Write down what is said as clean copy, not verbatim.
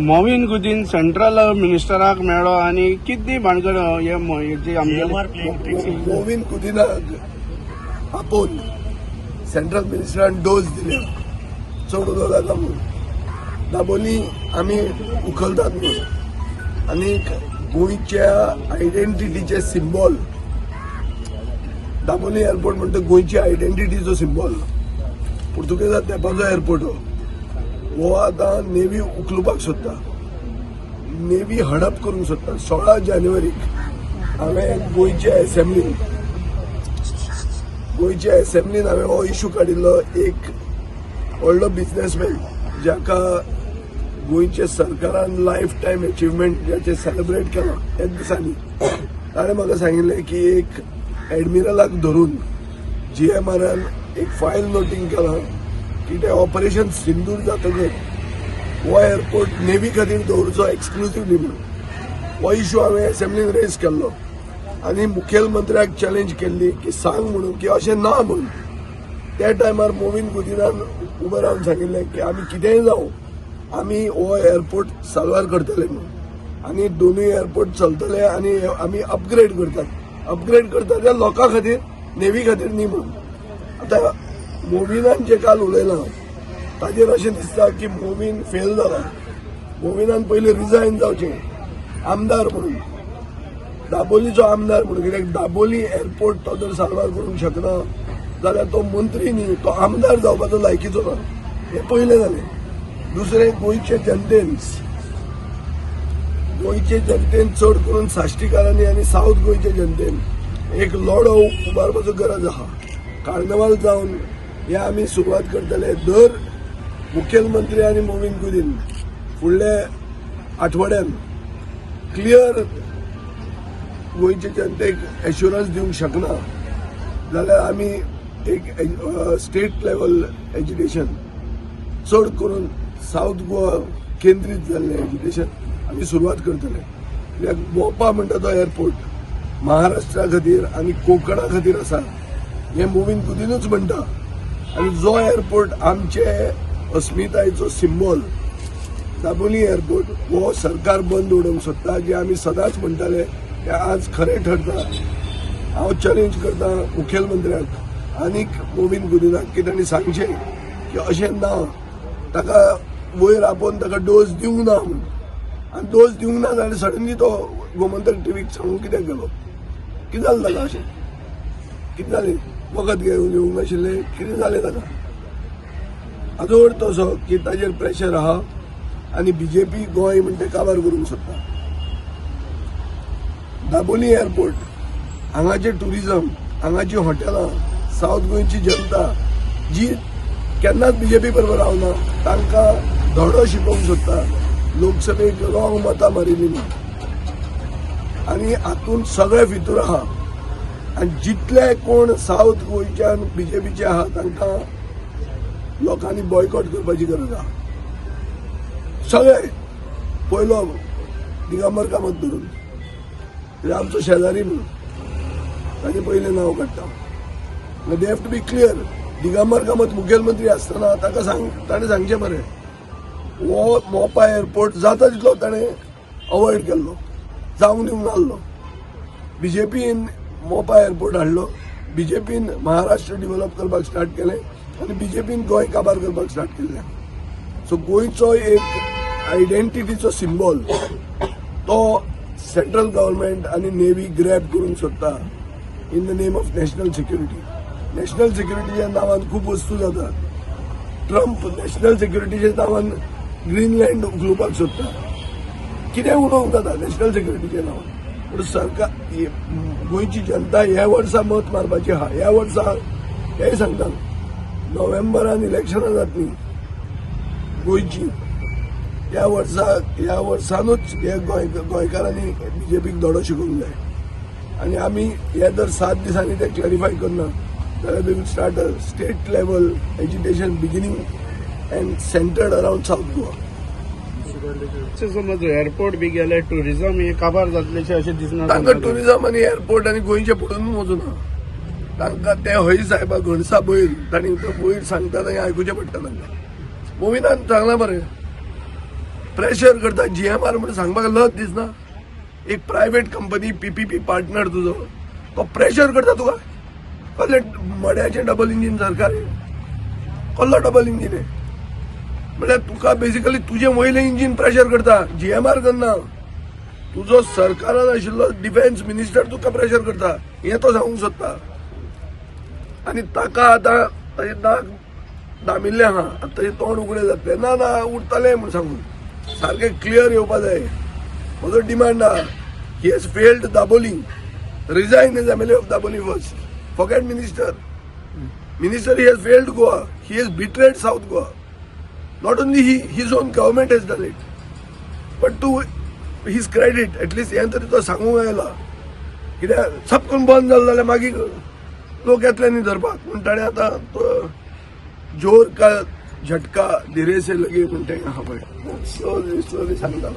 Mauvin Godinho central मिनिस्टराक मेळ्ळो आनी कितली भानगड हे जे आमगेले GMR playing tricks. Mauvin कुदिनाक आपोवन सेंट्रल मिनिस्टरान डोस दिल्या, चड उदक जाता म्हणून, दाबोली आमी उखलतात म्हणून. आनी गोंयच्या आयडेंटिटीचे सिंबॉल दाबोली एअरपोर्ट म्हणटा, गोंयची आयडेंटिटीचो सिंबॉल. पुर्तुगेजा तेंपाचो एअरपोर्ट हो. हो आतां नेवी उखलुपाक सोदता, नेवी हडप करूंक सोदता. 16 जानेवारीक हांवें गोंयच्या एसेंब्लीन हांवें हो इशू काडिल्लो. एक व्हडलो बिजनेसमॅन जाका गोंयच्या सरकारान लायफ टायम अचिव्हमेंट जाचें सेलिब्रेट केलां त्याच दिसांनी, ताणें म्हाका सांगिल्लें की एक एडमिरलाक धरून जीएमआरान एक फायल नोटींग केलां की तें ऑपरेशन सिंदूर जातकच हो एअरपोर्ट नेवी खातीर दवरचो एक्सक्लुसिवली म्हणून. हो इशू हांवें एसेंब्लीन रेज केल्लो आनी मुखेलमंत्र्याक चॅलेंज केल्ली की सांग म्हणून की अशें ना म्हणून. त्या टायमार मोविन गुदिनान उबे रावन सांगिल्लें की आमी कितेंय जावं, आमी हो एअरपोर्ट साल्वार करतले म्हणून आनी दोनूय एअरपोर्ट चलतले आनी आमी अपग्रेड करतात. अपग्रेड करतात त्या लोकां खातीर, नेवी खातीर न्ही म्हणून. आतां मोविनान जे काल उलयलां ताजेर अशें दिसता की मोविन फेल जाला. मोविनान पयलीं रिजायन जावचें आमदार म्हणून, दाबोलीचो आमदार म्हणून, कित्याक दाबोली एअरपोर्ट तो जर साल्वार करूंक शकना जाल्यार तो मंत्री न्ही, तो आमदार जावपाचो लायकीचो ना. हें पयलें जालें. दुसरें, गोंयचे जनतेन, चड करून साश्टीकारांनी आनी सावथ गोंयचे जनतेन एक लढो उबारपाचो गरज आहा. कार्नवाल जावन हे आमी सुरवात करतले. दर मुखेलमंत्री आनी मोविन गुदीन फुडल्या आठवड्यान क्लियर गोंयचे जनतेक एश्युरन्स दिवंक शकना जाल्यार आमी एक स्टेट लेवल एज्युकेशन, चड करून सावथ गोवा केंद्रीत जाल्लें एज्युकेशन आमी सुरवात करतले. कित्याक मोपा म्हणटा तो एअरपोर्ट महाराष्ट्रा खातीर आनी कोंकणा खातीर आसा हें मोविन गुदिनूच म्हणटा. आनी जो एअरपोर्ट आमचे अस्मितायेचो सिंबॉल दाबोली एअरपोर्ट हो सरकार बंद उडोवंक सोदता, जे आमी सदांच म्हणटाले ते आज खरें ठरता. हांव चॅलेंज करता मुखेलमंत्र्याक आनीक मोविन गुदिनाक की तांणी सांगचें की अशें ना, ताका वयर आपोवन ताका डोस दिवंक ना म्हणून. आनी डोस दिवंक ना जाल्यार सडनली तो गोमंतक टिवीक सांगूंक कित्याक गेलो? कितें जालें ताका अशें? कितें जालें? वखद घेवन येवंक नाशिल्लें? कितें जालें ताका? हाजो अर्थ असो की ताजेर प्रेशर आहा आनी बीजेपी गोंय म्हणटा काबार करूंक सोदता. दाबोली एअरपोर्ट, हांगाचे टुरिझम, हांगाची हॉटेलां, सावथ गोंयची जनता जी केन्नाच बीजेपी बरोबर रावना, तांकां धडो शिकोवंक सोदता, लोकसभेक रॉंग मतां मारिल्ली म्हणून. आनी हातूंत सगळे फितूर आहा आनी जितले कोण सावथ गोंयच्यान बीजेपीचे आहा तांकां लोकांनी बॉयकॉट करपाची गरज आहा. सगळे, पयलो दिगंबर कामत धरून, कित्याक आमचो शेजारी म्हणून ताजें पयलें नांव काडटा. They have to be clear. Digambar Kamat मुखेलमंत्री आसतना ताका सांग, ताणें सांगचें बरें, हो मोपा एअरपोर्ट जाता तितलो ताणें अवॉयड केल्लो, जावंक दिवंक नासलो. बीजेपीन मोपा एअरपोर्ट हाडलो, बीजेपीन महाराष्ट्र डेव्हलप करपाक स्टार्ट केलें आनी बीजेपीन गोंय काबार करपाक स्टार्ट केल्लें. सो गोंयचो एक आयडेंटिटीचो सिंबॉल तो सेंट्रल गव्हर्मेंट आनी नेवी ग्रॅब करूंक सोदता in the name of national security. National सिक्युरिटीच्या नांवान खूब वस्तू जातात. ट्रम्प नॅशनल सिक्युरिटीच्या नांवान ग्रीनलँड उखलुपाक सोदता. कितें उलोवंक जाता नॅशनल सिक्युरिटीच्या नांवान. पूण सरकार, गोंयची जनता ह्या वर्सा मत मारपाची आहा. ह्या वर्सा हें सांगता, नोव्हेंबरान इलेक्शनां जातली गोंयची. ह्या वर्सानूच हे गोंयकारांनी बीजेपीक धडो शिकोवंक जाय. आनी आमी हे जर 7 दिसांनी ते क्लॅरिफाय करना जाल्यार we will start a state level agitation beginning and centered around South Goa. समज एअरपोर्ट बी गेले, टुरिझम हे काबार जातलेशें अशें दिसना? तांकां टुरिझम आनी एअरपोर्ट आनी गोंयचें पडून वचूना तांकां. ते हय साहेबा, घणसा बैल तांणी तो वयर सांगता तें आयकुचें पडटा तांकां. मोविनान सांगलां बरें. प्रेशर करता जीएमआर म्हणून सांगपाक लज दिसना? एक प्रायवेट कंपनी, पीपीपी पार्टनर तुजो, तो प्रेशर करता तुका. कसलें मड्याचें डबल इंजीन सरकार हे? कसलो डबल इंजीन हे? म्हळ्यार तुका बेसिकली तुजें वयलें इंजीन प्रेशर करता, जीएमआर करना. तुजो सरकारान आशिल्लो डिफेन्स मिनिस्टर तुका प्रेशर करता हें तो सांगूंक सोदता. आनी ताका आतां ताजें नाक दामिल्लें आहा, आतां ताजें तोंड उगडें जातलें. ना ना उरतलें म्हूण सांगून सारकें क्लियर येवपा जाय. म्हजो डिमांड आहा, he has failed Dabolim, resign as MLA of Dabolim first. Forget minister. Minister, he has failed Goa. He has betrayed South Goa. Not only he, his own government has done it. But to his credit, at least हें तरी तो सांगूंक आयला. कित्याक सब करून बंद जालें जाल्यार मागीर लोक येतले न्ही धरपाक. पूण ताणें आतां तो जोर का झटका धीरे से लगे म्हणटा आहा पळय, स्लोली स्लोली सांगता.